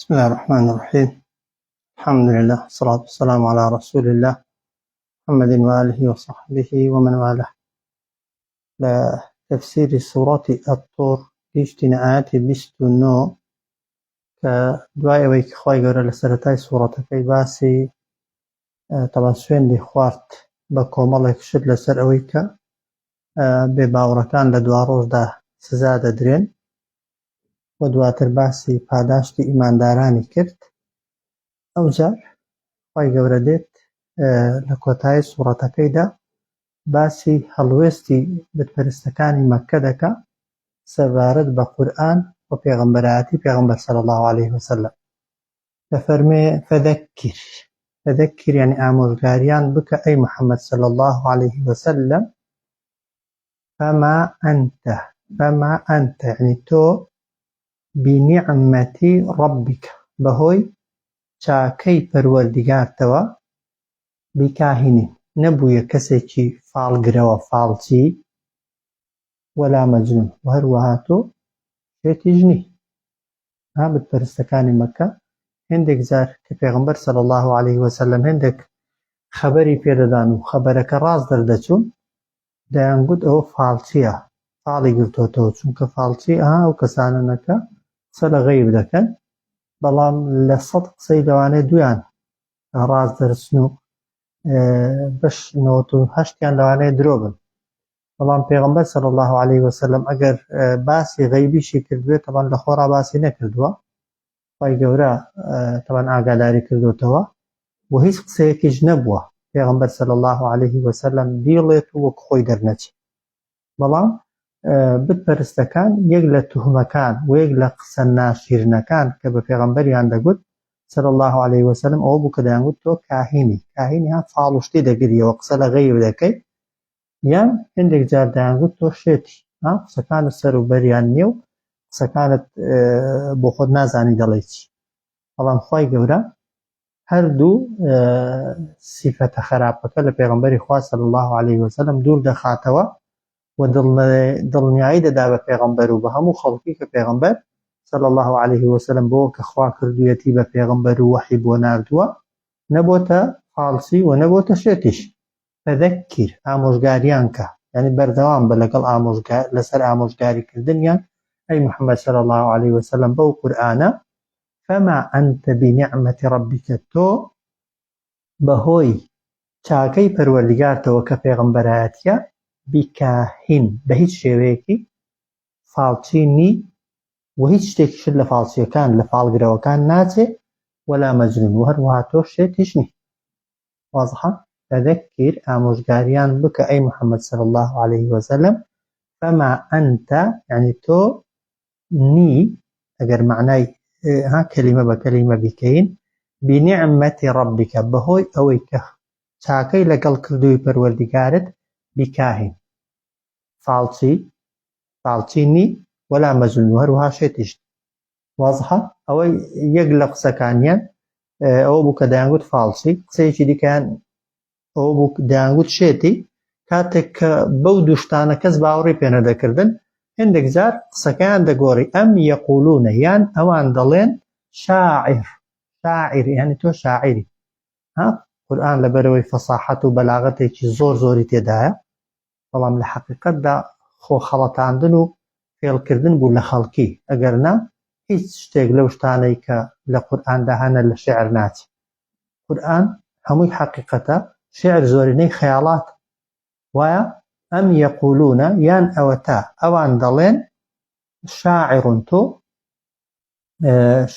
بسم الله الرحمن الرحيم الحمد لله والصلاة والسلام على رسول الله محمد وآله وصحبه ومن والاه. لە تەفسیری سوڕەتی الطور گەیشتینە ئایەتی 29 کە دوای ئەوەی کە خوای گەورە لە سەرەتای سوڕەتەکەی باسی تەبان سوێندی خوارد بە کۆمەڵێک شت لەسەر ئەوەی کە بێ باوەڕەکان لە دواڕۆژدا سزا دەدرێن و دواتر باسی پاداشتی ئیماندارانی کرد. ئەوجار خوای گەورە دێت لە کۆتایی سوڕەتەکەیدا باسی هەڵوێستی بتپەرستەکانی مەککە دەکا سەبارەت بە قورئان و پێغەمبەرایەتی پێغەمبەر صلی اللە علیه وسلم. دەفەرموێ فذکر فذکر یعنی ئامۆژگاریان بکە ئەی محمد صلی اللە علیه وسلم فما أنت فما أنت یعنی تۆ بنعمة ربک بەهۆی چاکەی پەروەردیگارتەوە بکاهن نەبوویە کەسێکی فاڵگرەوە فاڵچی ولا مجنون وە هەروەها تۆ شێتیش نی. ها بتپەرستەکانی مەککە هێندێک جار کە پێغەمبەر صلی اللە علیه وسلم هێندێک خەبەری پێدەدان و خەبەرەکە ڕاست دەردەچوون دەیانگوت ئەوە فاڵچییە فاڵی گرتۆتەوە چونکە فاڵچی ئەها ئەو کەسانەنە کە قسە لە غەیب دەکەن بەڵام لە سەد قسەی لەوانەیە دویان ڕاست دەرچن و بەش 98یان لەوانەیە درۆ بن بەڵام پێغەمبەر صلی الله علیه وسلم ئەگەر باسی غەیبیشی کردبێت تەبان لە خۆڕا باسی نەکردووە خوای گەورە تەبان ئاگاداری کردوتەوە و هیچ قسەیەکیش نەبووە پێغەمبەر صلی الله علیه وسلم بیڵێت و وەک خۆی دەرنەچێت بەڵام بتپەرستەکان یەک لە توهمەکان و یەک لە قسە ناشیرنەکان کە بە پێغەمبەریان دەگوت صلی الله علیه وسلم ئەوە بوو کە دەیانگوت تۆ کاهینی کاهینی ها فاڵ و شتی دەگریەوە قسە لە غەیب دەکەی یان هەندێک جار دەیانگوت تۆ شێتی ها قسەکانت سەر و بەریان نییە و قسەکانت بۆ خۆت نازانی دەڵێی چی بەڵام خوای گەورە هەردوو سیفەتە خراپەکە لە پێغەمبەری خوا صلی الله علیه وسلم دوور دەخاتەوە و دڵنیایی دەدا بە پێغەمبەر و بە هەموو خەڵکی کە پێغەمبەر صلی الله علیه وسلم بۆ کە خوا کردوویەتی بە پێغەمبەر و وەحی بۆ ناردووە نەبۆتە فاڵچی و نەبۆتە شێتیش. فذکر، ئامۆژگاریان کە، یانی بەردەوام بە لەگەڵ ئامۆژگار لەسەر ئامۆژگاری کردنیان ئەی محمد صلی اللە علیە وسلم بەو قورئانە، فما انت بنعمة ربک تۆ بەهۆی چاکەی پەروەردگارتەوە کە پێغەمبەرایەتیە، بکاهن بەهیچ شێوەیەکی فاڵچی نی و هیچ شتێکیشت لە فاڵچیەکان لە فاڵگرەوەکان ناچێ، ولا مجنون و هەروەها تۆ شێتیش نی. وازحە؟ فذکر ئامۆژگاریان بکە ئەی محمد صلی اللە علیه وسلم فما انت یعنی تۆ نی ئەگەر معنای ها کەلیمە بە کەلیمە بیکەین بنعمة ربک بەهۆی ئەوەی کە چاکەی لەگەڵ کردووی پەروەردیگارت بکاهین فاڵچی فاڵچی نی ولا مجنون و هەروەها شێتیش وازحە؟ ئەوەی یەک لە قسەکانیان ئەوە بوو کە دەیانگوت فاڵچی، قسەیەکی دیکەیان ئەوە بوو دەیانگوت شێتی، کاتێک کە بەو دوو شتانە کەس باوەڕی پێ نەدەکردن، هێندێک جار قسەکەیان دەگۆڕی، ئەم یەقولونە یان ئەوان دەڵێن شاعیر، شاعیر یانی تۆ شاعیری، ها قورئان لەبەرئەوەی فەساحەت و بەلاغەتێکی زۆر زۆری تێدایە، بەڵام لە حەقیقەتدا خۆ خەڵەتاندن و فێڵکردن بوو لە خەڵکی، ئەگەر نا هیچ شتێک لەو شتانەی کە لە قورئاندا هەنە لە شیعر ناچێ. قورئان هەمووی حەقیقەتە، شیعر زۆرینەی خەیاڵاتە. وایە؟ ئەم یەقولون یان ئەوەتا ئەوان دەڵێن شاعر تۆ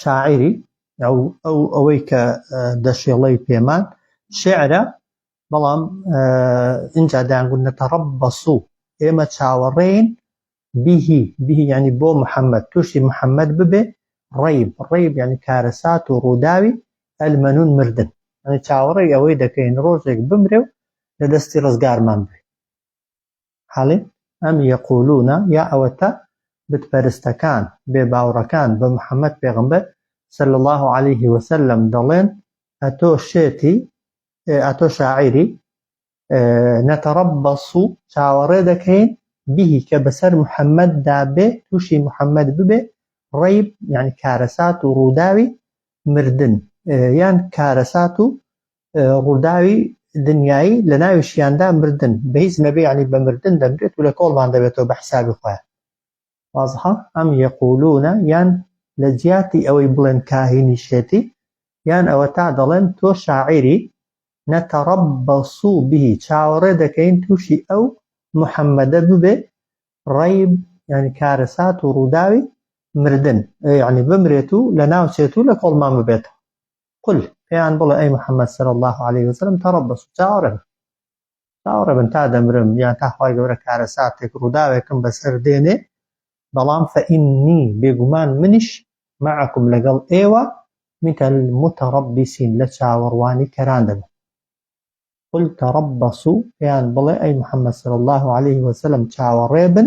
شاعیری ئەو ئەو ئەوەی کە دەشێڵەی پێمان شعرە بەڵام ئینجا دەیانگوت نەتەڕەبەسو ئێمە چاوەڕێین بیهی بیهی یعنی بۆ محەممەد تووشی محەممەد ببێ ڕەیب ڕەیب یعنی کارەسات و ڕووداوی ئەلمەنون مردن یعنی چاوەڕێی ئەوەی دەکەین ڕۆژێک بمرێ و لە دەستی ڕزگارمان بێ حاڵی ئەم یەقولون یا ئەوەتا بتپەرستەکان بێباوڕەکان بە محمد پێغەمبەر صلی اللە علیه وسلم دەڵێن ئەتۆ شێتی ئەتۆ شاعیری نتربص چاوەڕێ دەکەین به کە بەسەر محمد دا بێ تووشی محمد ببێ ڕەیب یعنی کارەسات و ڕووداوی. مردن یان کارەسات و ڕووداوی دنیایی لە ناویشیاندا مردن بە هیچ نەبێ یعنی بە مردن دەمرێت و لە کۆڵمان دەبێتەوە بە حسابی خۆیان. وازحە؟ ئەم یەقولونە یان لە جیاتی ئەوەی بڵێن کاهینی شێتی یان ئەوەتا دەڵێن تۆ شاعیری نتربص به چاوەڕێ دەکەین تووشی ئەو محەممەدە ببێ ڕەیب یعنی کارەسات و ڕووداوی مردن یعنی بمرێت و لە ناوچێت و لە کۆڵمان ببێتەوە. قل پێیان بڵێ ئەی محەممەد صلی الله علیه وسلم تربصوا چاوەڕێ بن چاوەڕێ بن تا دەمرم یان تا خوای گەورە کارەساتێک ڕووداوێکم بەسەر دێنێ بەڵام فإني بێگومان منیش معكم لەگەڵ ئێوە من المتربصين لە چاوەڕوانی کەران دەبم. قل تربصوا پێیان بڵێ ئەی محمد صلی اللە علیه وسلم چاوەڕێ بن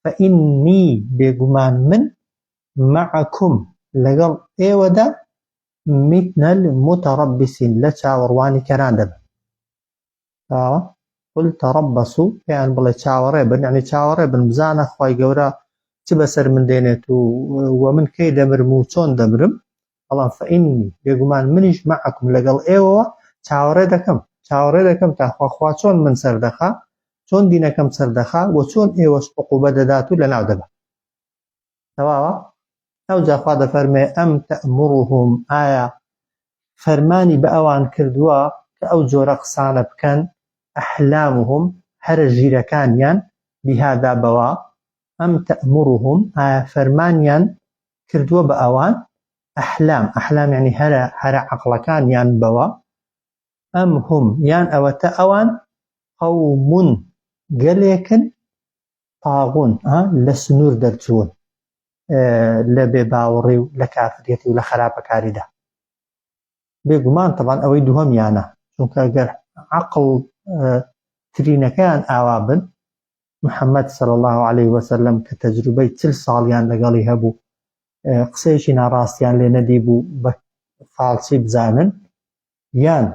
فإنی بێگومان من معکم لەگەڵ ئێوەدا من المتربصین لە چاوەڕوانی کەران دەبم. تەواوە؟ قل تربصوا پێیان بڵێ چاوەڕێ بن یعنی چاوەڕێ بن بزانە خوای گەورە چ بەسەر من دێنێت و وە من کەی دەمرم و چۆن دەمرم بەڵام فإنی بێگومان منیش معکم لەگەڵ ئێوەوە چاوەڕێ دەکەم چاوەڕێ دەکەم تا خوا خوا چۆن من سەردەخا چۆن دینەکەم سەردەخا و چۆن ئێوەش عقوبە دەدات و لەناو دەبا تەواوە ئەوجا خوا دەفەرمێ ئەم تەئموڕهم ئایا فەرمانی بە ئەوان کردووە کە ئەو جۆرە قسانە بکەن ئەحلامهم هەرە ژیرەکانیان بیهادا بەوە ئەم تەئموڕهم ئایا فەرمانیان کردووە بە ئەوان ئەحلام ئەحلام یعنی هەرە هەرە عەقڵەکانیان بەوە ئەم هم یان ئەوەتە ئەوان قەومون گەلێکن طاغون لە سنوور دەرچوون لە بێ باوەڕی و لە کافریەتی و لە خراپەکاریدا بێگومان تەبان ئەوەی دووهەمیانە چونکە گەر عەقڵ ترینەکەیان ئاوا بن محەممەد صلی الله عليه وسلم کە تەجروبەی چل ساڵیان لەگەڵی هەبوو قسەیەکی ناڕاستیان لێ نەدیبوو بە فاڵچی بزانن یان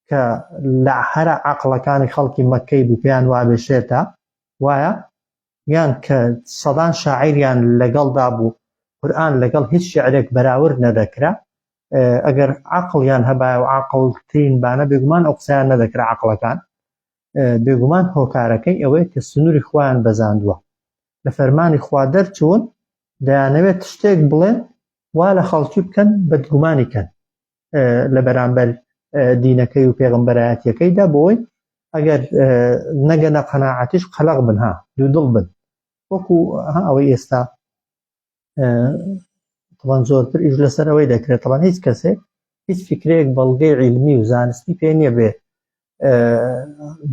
کە لە هەرە عەقڵەکانی خەڵکی مەککەی بوو پێیان وابێ شێتە وایە یان کە سەدان شاعیریان لەگەڵدا بوو قورئان لەگەڵ هیچ شعرێک بەراورد نەدەکرا ئەگەر عەقڵیان هەبایە و عاقڵترین بانە بێگومان ئەو قسەیان نەدەکرا عەقڵەکان بێگومان هۆکارەکەی ئەوەیە کە سنووری خۆیان بەزاندووە لە فەرمانی خوا دەرچوون دەیانەوێت شتێک بڵێن وا لە خەڵکی بکەن بەدگومانی کەن لە بەرامبەر دینەکەی و پێغمبەرایەتیەکەیدا بۆی ئەگەر نەگەنە قەناعەتیش قەلەق بن ها دوودڵ بن وەکو ئەوەی ئێستا تەبعەن زۆرتر ئیش لەسەر ئەوەی دەکرێت تەبعەن هیچ کەسێک هیچ فکرەیەک بەڵگەی عیلمی و زانستی پێ نییە بێ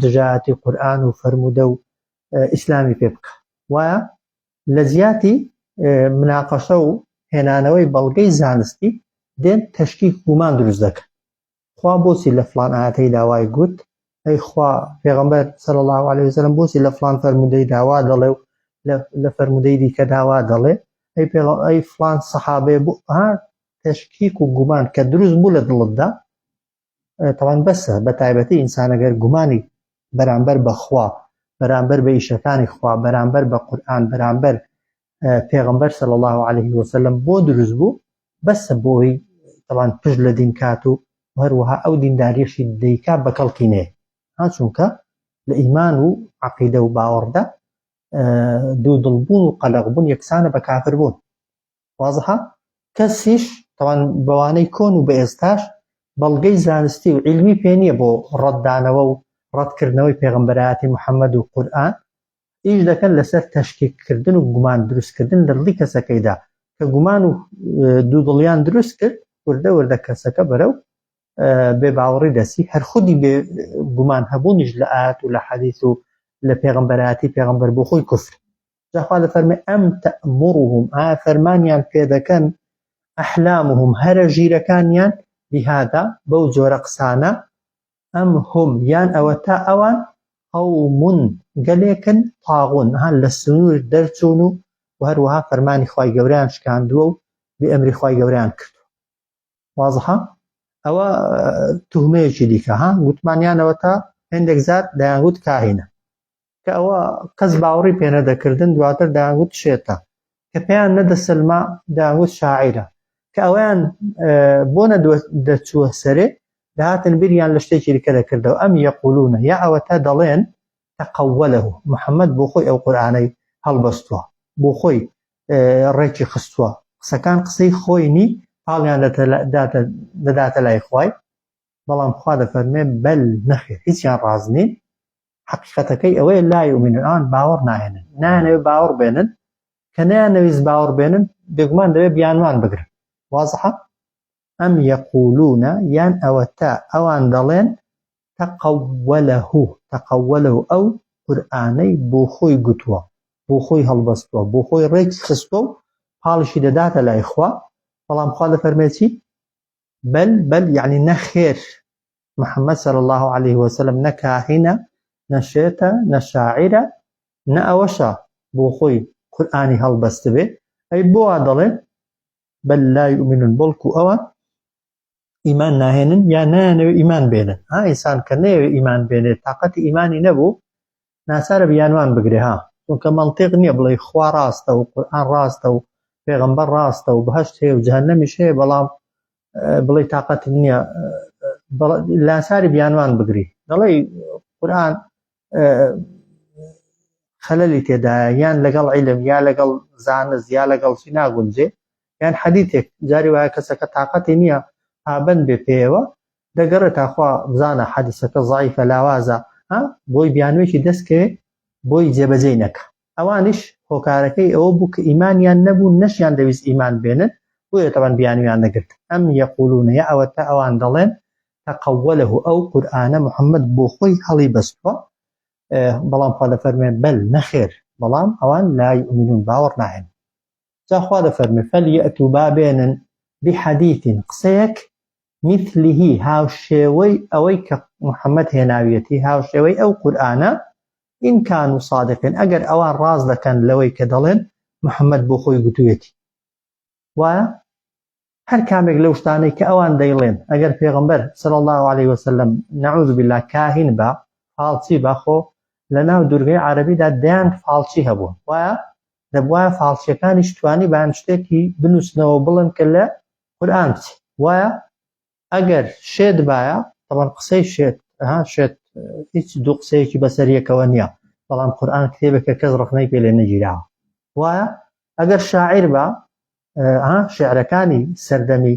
دژایەتی قورئان و فەرموودە و ئیسلامی پێ بکە وایە لە جیاتی مناقەشە و هێنانەوەی بەڵگەی زانستی دێن تەشکیک گومان دروست دەکەن خوا بۆچی لە فلان ئاەتەی داوای گوت ئەی خوا پێغەمبەر صلی الله علیه وسلم بۆچی لە فلان فەرموودەی داوا دەڵێ و لە فەرموودەی دیکە داوا دەڵێ ئەی پێ ئەی فلان سەحابێ بۆ ها تەشکیک و گومان کە دروست بوو لە دڵتدا تەوان بەسە بە تایبەتی ئینسان ئەگەر گومانی بەرامبەر بە خوا بەرامبەر بە ئیشەکانی خوا بەرامبەر بە قورئان بەرامبەر پێغەمبەر صلی الله علیه وسلم بۆ دروست بوو بەسە بۆی تەوان پشت لە دین کات و هەروەها ئەو دینداریەشی دەیکا بە کەڵکی نێ ها چونکە لە ئیمان و عقیدە و باوەڕدا دوو دڵبوون و قەلەق بوون یەکسانە بە کافر بوون وازحە؟ کەسیش تەوان بەوانەی کۆن و بە ئێستاش بەڵگەی زانستی و عیلمی پێ نییە بۆ ڕەتدانەوە و ڕەتکردنەوەی پێغەمبەرایەتی محەممەد و قورئان ئیش دەکەن لەسەر تەشکیککردن و گومان دروستکردن لە دڵی کەسەکەیدا کە گومان و دوودڵیان دروست کرد وردە وردە کەسەکە بەرەو بێ باوەڕی دەسی هەر خودی بێ گومان هەبوونیش لە ئاەت و لە حەدیث و لە پێغەمبەرایەتی پێغەمبەر بۆ خۆی کوفر جا خوا دەفەرمێ ئەم تەئموڕهم ئایا فەرمانیان پێ دەکەن ئەحلامهم هەرە ژیرەکانیان بهذا بەو جۆرە قسانە ئەم هم یان ئەوەتا ئەوان قوم گەلێکن طاغون ها لە سنوور دەرچوون و و هەروەها فەرمانی خوای گەورەیان شکاندووە و بێ ئەمری خوای گەورەیان کردووە وازحە ئەوە توهمەیەکی دیکە ها گوتمانیانەوە تا هێندێک زار دەیانگوت کاهینە کە ئەوە کەس باوەڕی پێ نەدەکردن دواتر دەیانگوت شێتە کە پێیان نەدەسەلما دەیانگوت شاعیرە. کە ئەویان بۆ نەدەچووە سەرێ دەهاتن بیریان لە شتێکی دیکە دەکردەوە ئەم یەقولونە یا ئەوەتا دەڵێن تەقەوەلە محەممەد بۆ خۆی ئەو قورئانەی هەڵبەستووە بۆ خۆی ڕێکی خستووە قسەکان قسەی خۆی نی پاڵیان دەداتە لای خوای بەڵام خوا دەفەرمێ بەل نەخێر هیچیان ڕاز نین حەقیقەتەکەی ئەوەیە لا یؤمنون ئەوان باوەڕ ناهێنن نایانەوێت باوەڕ بێنن کە نەیانەویست باوەڕ بێنن بێگومان دەبێت بیانوان بگرن وازحە ئەم یەقولون یان ئەوەتا ئەوان دەڵێن تقوله تقوله ئەو قورئانەی بۆ خۆی گوتووە بۆ خۆی هەڵبەستووە بۆ خۆی ڕێکی خستووە و پاڵیشی دەداتە لای خوا بەڵام خوا دەفەرمێ چی بەل بەل یعنی نەخێر محمد صلی الله علیه وسلم نە کاهینە نە شێتە نە شاعیرە نە ئەوەشە بۆ خۆی قورئانی هەڵبەستبێ ئەی بۆ وا دەڵێن بل لا یؤمنون بەڵکو ئەوان ئیمان ناهێنن یا نایانەوێ ئیمان بێنن ها ئینسان کە نەیەوێ ئیمان بێنێت تاقەتی ئیمانی نەبوو ناچارە بیانوان بگرێ ها چونکە مەنتیق نییە بڵێ خوا ڕاستە و قورئان ڕاستە و پێغەمبەر ڕاستە و بەهەشت هەیە و جەهەنەمیش هەیە بەڵام بڵێ تاقەتم نییە لاچاری بیانوان بگری دەڵێ قورئان خەلەلی تێدایە یان لەگەڵ عیلم یا لەگەڵ زانست یا لەگەڵ چی ناگونجێ یان حەدیثێک جاری وایە کەسەکە تاقەتی نییە پابند بێ پێیەوە دەگەڕێت تاخوا بزانە حەدیسەکە زەعیفە لاوازە ها بۆی بیانوێکی دەستکەوێ بۆی جێبەجێی نەکا ئەوانیش هۆکارەکەی ئەوە بوو کە ئیمانیان نەبوو نەشیان دەویست ئیمان بێنن بۆیە تەبەن بیانویان دەگرت ئەم یەقولون یا ئەوەتا ئەوان دەڵێن تقوله ئەو قورئانە محمد بۆ خۆی هەڵی بەستووە بەڵام خوا دەفەرمێ بەل نەخێر بەڵام ئەوان لا یؤمنون باوەڕ ناهێن جا خوا دەفەرمێ فەلیەتو با بێنن بحەدیث قسەیەک مثله هاوشێوەی ئەوەی کە محەممەد هێناویەتی هاوشێوەی ئەو قورئانە إن كانوا صادقين ئەگەر ئەوان ڕاست دەکەن لەوەی کە دەڵێن محەممەد بۆ خۆی گوتوویەتی وایە هەر کامێک لەو شتانەی کە ئەوان دەیڵێن ئەگەر پێغەمبەر صلی اللە علیه وسلم نعوذ باللە کاهین با فاڵچی با خۆ لە ناو دوورگەی عەرەبیدا دەیان فاڵچی هەبوون وایە دەبوایە فاڵچیەکانیش توانی بان شتێکی بنووسنەوە بڵێن کە لە قورئان بچێ وایە ئەگەر شێت بایە تەبەن قسەی شێت ها شێت هیچ دوو قسەیەکی بەسەر یەکەوە نییە بەڵام قورئان کتێبێکە کەس ڕەخنەی پێ لێ نەگیراوە وایە ئەگەر شاعیر با شعرەکانی سەردەمی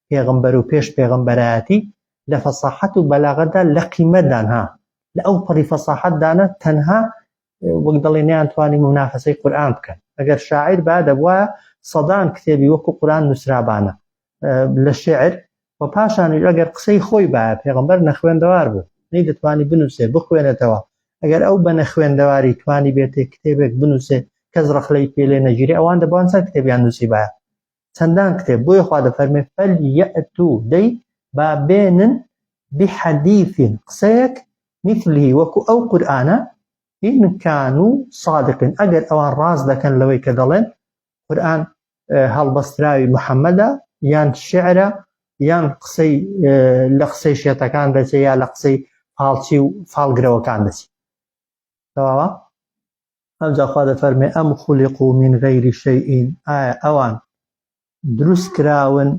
پێغمبەر و پێش پێغمبەرایەتی لە فەساحەت و بەلاغەدا لە قیمەتدان ها لە ئەو پەڕی فەساحەتدانە تەنها وەک دەڵێ نیانتوانی منافەسەی قورئان بکەن ئەگەر شاعیر با دەبووە سەدان کتێبی وەکو قورئان نووسرابانە لە شعر و پاشانیش ئەگەر قسەی خۆی باە پێغمبەر نەخوێندەوار بوو نەی دەتوانی بنووسێ بخوێنێتەوە ئەگەر ئەو بە نەخوێندەواری توانی بێتێ کتێبێک بنووسێ کەس ڕەخلەی پێ لێ نەگیرێ ئەوان دەبوان چەند کتێبیان نووسیبایە چەندان کتێب بۆیە خوا دەفەرمێ فەلیەتو دەی با بێنن بحەدیث قسەیەک مثله وەکو ئەو قورئانە إن كانوا صادقین ئەگەر ئەوان ڕاست دەکەن لەوەی کە دەڵێن قورئان هەڵبەستراوی محەممەدە یان شعرە یان قسەی لە قسەی شێتەکان دەچێ یا لە قسەی فاڵچی و فاڵگرەوەکان دەچێت تەواوە ئەمجا خوا دەفەرمێ ئەم خولقو من غەیری شەیئین ئایا ئەوان دروست کراون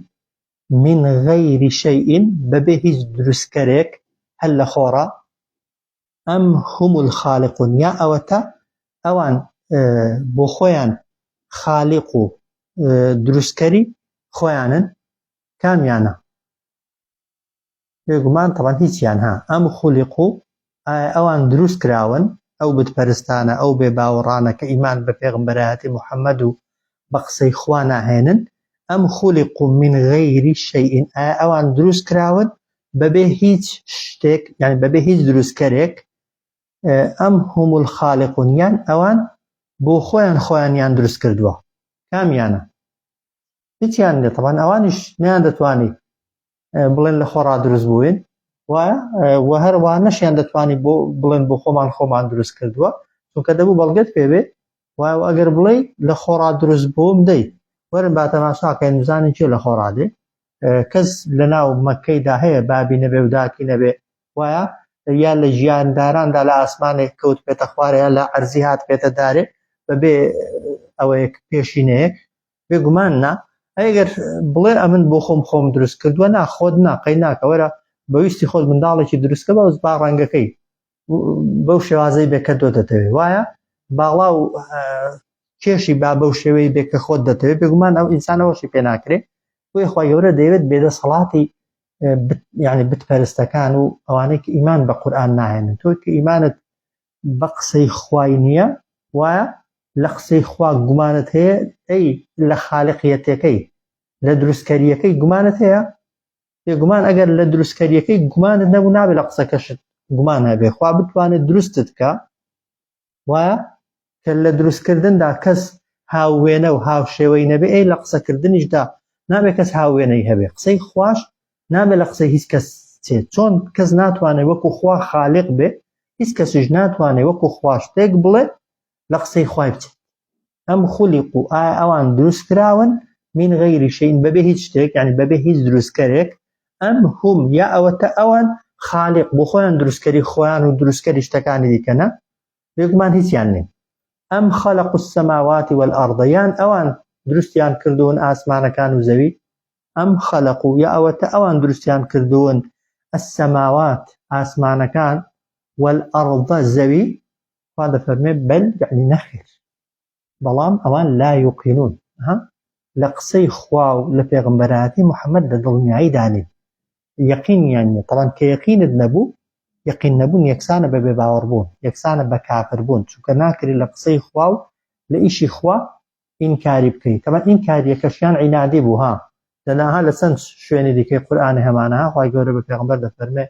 من غەیری شەیئین بەبێ هیچ دروستکەرێک هەر لە خۆڕا ئەم هم الخالقون یا ئەوەتا ئەوان بۆ خۆیان خالیق و دروستکەری خۆیانن کامیانە بێگومان تەبعەن هیچیان ها ئەم خولقو ئایا ئەوان دروست کراون ئەو بتپەرستانە ئەو بێ باوەڕانە کە ئیمان بە پێغەمبەرایەتی محمد و بە قسەی خوا ناهێنن ئەم خولقو من غیر شیء ئایا ئەوان دروست کراون بەبێ هیچ شتێک یعنی بەبێ هیچ دروستکەرێک ئەم هم الخالقون یان ئەوان بۆ خۆیان خۆیانیان دروست کردووە کامیانە هیچیان نیە تەبان ئەوانیش نیان دەتوانی بڵێن لە خۆڕا دروست بووین وایە و هەروە نەشیان دەتوانی بۆ بڵێن بۆ خۆمان خۆمان دروست کردووە چونکە دەبوو بەڵگەت پێ بێ وایە و ئەگەر بڵێ لە خۆڕا دروست بووم دەی وەرن با تەماشاکەین بزانین کێ لە خۆڕا دێ کەس لە ناو مەکەیدا هەیە بابی نەبێ و داکی نەبێ وایە یا لە ژیانداراندا لە ئاسمانێک کەوت پێتە خوارە یا لە عەرزی هات پێتە دارێ بەبێ ئەوەیەک پێشینەیەک بێگومان نا. ئەگەر بڵێ ئەمن بۆ خۆم خۆم دروست کردووە نا خۆت نا قەی ناکە وەرە بەویستی خۆت منداڵێکی دروستکە بە با ڕەنگەکەی بەو شێوازەی بێ کە تۆ دەتەوێت وایە باڵا و کێشی با بەو شێوەی بێ کە خۆت دەتەوێت بێگومان ئەو ئینسانەوەشی پێ ناکرێ بۆیە خوای گەورە دەیەوێت بێدەسەڵاتی یعنی بتپەرستەکان و ئەوانەی کە ئیمان بە قورئان ناهێنن تۆ کە ئیمانت بە قسەی خوای نییە وایە لە قسەی خوا گومانت هەیە ئەی لە خالقیەتەکەی لە دروستکەریەکەی گومانت هەیە بێگومان ئەگەر لە دروستکەریەکەی گومانت نەبوو نابێت لە قسەکەشت گومان هەبێ خوا بتوانێت دروستت کە وایە کە لە دروستکردندا کەس هاووێنە و هاوشێوەی نەبێ ئەی لە قسەکردنیشدا نابێ کەس هاووێنەی هەبێ قسەی خواش نابێ لە قسەی هیچ کەس چێت چۆن کەس ناتوانێت وەکو خوا خالق بێ هیچ کەسیش ناتوانێت وەکو خوا شتێک بڵێ لە قسەی خوای بچێت ئەم خولقو ئایا ئەوان دروست کراون من غەیری شەیء بەبێ هیچ شتێک یعنی بەبێ هیچ دروستکەرێک ئەم هم یا ئەوەتە ئەوان خالق بۆ خۆیان دروستکەری خۆیان و دروستکەری شتەکانی دیکەنە بێگومان هیچیان نین ئەم خەلق السماوات والأرض یان ئەوان دروستیان کردوون ئاسمانەکان و زەوی ئەم خەلق و یا ئەوەتە ئەوان دروستیان کردوون السماوات ئاسمانەکان والأرض زەوی خوا دەفەرمێ بل یعنی نەخێر بەڵام ئەوان لا یوقینون ها لە قسەی خوا و لە پێغەمبەرایەتی محەممەد لە دڵنیاییدا نین یەقینیان نییە تەڵان کە یەقینت نەبوو یەقین نەبوون یەکسانە بە بێباوەڕبوون یەکسانە بە کافربوون چونکە ناکرێت لە قسەی خوا و لە ئیشی خوا ئینکاری بکەیت تەبعەن ئینکاریەکەشیان عینادی بوو ها دەناها لە چەند شوێنی دیکەی قورئانی هەمانە ها خوای گەورە بە پێغەمبەر دەفەرمێ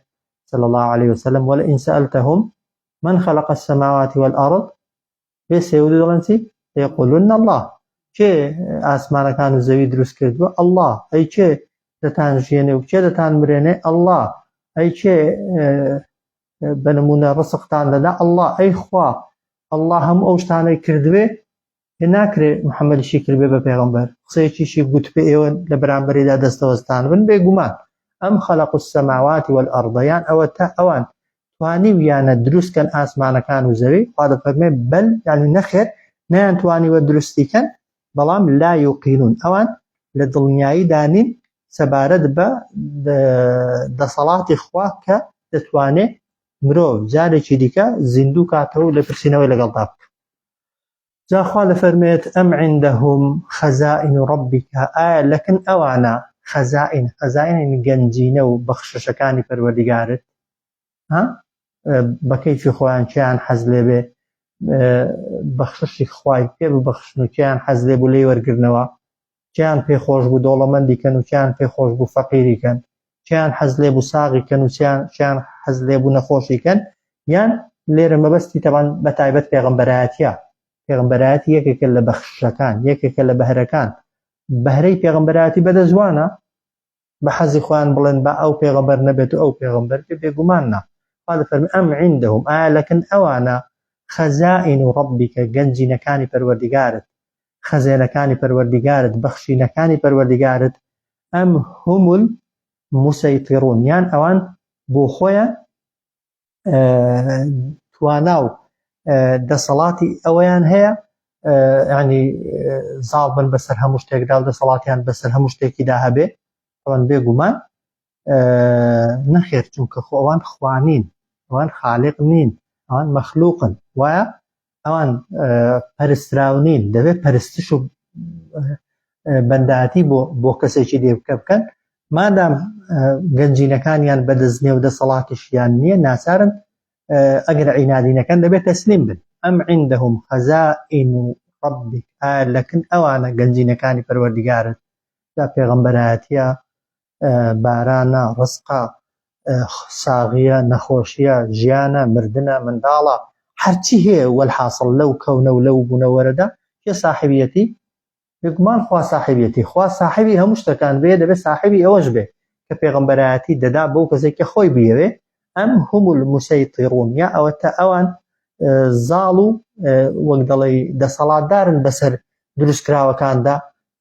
صلی الله عليه وسلم ولئن سألتهم من خلق السماوات والأرض بێ سێودو دەڵێن چی لەیقولن الله کێ ئاسمانەکان و زەوی دروست کردووە الله ئەی کێ دەتان ژێنێ و کێ دەتان مرێنێ الله ئەی کێ بە نمونە ڕسقتان دەدا الله ئەی خوا الله هەموو ئەو شتانەی کردوێ پێ ناکرێ محەممەدیشی کردبێ بە پێغەمبەر قسەیەکیشی گوتبێ ئێوە لە بەرامبەریدا دەستەوەستان بن بێگومان ئەم خەلق السماوات والأرض یان ئەوە تا ئەوان توانیویانە دروست کەن ئاسمانەکان و زەوی خوا دەفەرمێ بەل یعنی نەخێر نەیان توانیوە دروستی کەن بەڵام لا یوقینون ئەوان لە دڵنیاییدا نین سەبارەت بە دەسەڵاتی خوا کە دەتوانێ مرۆڤ جارێکی دیکە زیندوو کاتەوە و لێپرسینەوەی لەگەڵدا بکە جا خوا دەفەرموێت، ئەم عندهم خزائن ربک، ئایا لەکن ئەوانە خزائن، خزائن یعنی گەنجینە و بەخششەکانی پەروەردگارت، ها بە کەیفی خۆیان کێیان حەز لێ بێ بەخششی خوای پێ ببەخشن و کێیان حەز لێ بوو لێی وەرگرنەوە، کێیان پێ خۆش بوو دەوڵەمەندی کەن و کێیان پێ خۆش بوو فەقیری کەن، کێیان حەز لێ بوو ساغی کەن و کێیان حەز لێ بوو نەخۆشی کەن، یان لێرە مەبەستی تەبان بە تایبەت پێغەمبەرایەتیە، پێغەمبەرایەتی یەکێکە لە بەخششەکان، یەکێکە لە بەهرەکان، بەهرەی پێغەمبەرایەتی بەدەست وانە بە حەزی خۆیان بڵێن با ئەو پێغەمبەر نەبێت و ئەو پێغەمبەر بێ، بێگومان نا. خوا دەفەرموێ ئەم عندهم ئایا لەکن ئەوانە خەزائن ربک گەنجینەکانی پەروەردگارت خەزێنەکانی پەروەردگارت بەخشینەکانی پەروەردگارت ئەم هم المسیطرون یان ئەوان بۆ خۆیان توانا و دەسەڵاتی ئەوەیان هەیە ینی زاڵ بن بەسەر هەموو شتێکدا و دەسەڵاتیان بەسەر هەموو شتێکیدا هەبێ ئەوان بێگومان نەخێر چونکە خۆ ئەوان خوانین ئەوان خالق نین ئەوان مەخلوقن وایە ئەوان پەرستراو نین دەبێت پەرستش و بەنداتی بۆ بۆ کەسێکی لێ بکە بکەن مادام گەنجینەکانیان بەدەست نیە و دەسەڵاتیشیان نییە ناچارن ئەگەر عینادی نەکەن دەبێت تەسلیم بن ئەم عندهم خەزائن ربک ئایا لەکن ئەوانە گەنجینەکانی پەروەردگارت جا پێغەمبەرایەتیە بارانە ڕزقە ساغیە نەخۆشیە ژیانە مردنە منداڵە هەرچی هەیە وەلحاسڵ لەو کەونە و لەو بوونەوەرەدا کێ ساحبیەتی بێگومان خوا ساحبیەتی خوا ساحبی هەموو شتەکان بێ دەبێت ساحبی ئەوەش بێ کە پێغەمبەرایەتی دەدا بەو کەسێک کە خۆی بیەوێ ئەم هم المسیطرون یا ئەوەتە ئەوان زاڵ و وەک دەڵێی دەسەڵاتدارن بەسەر دروستکراوەکاندا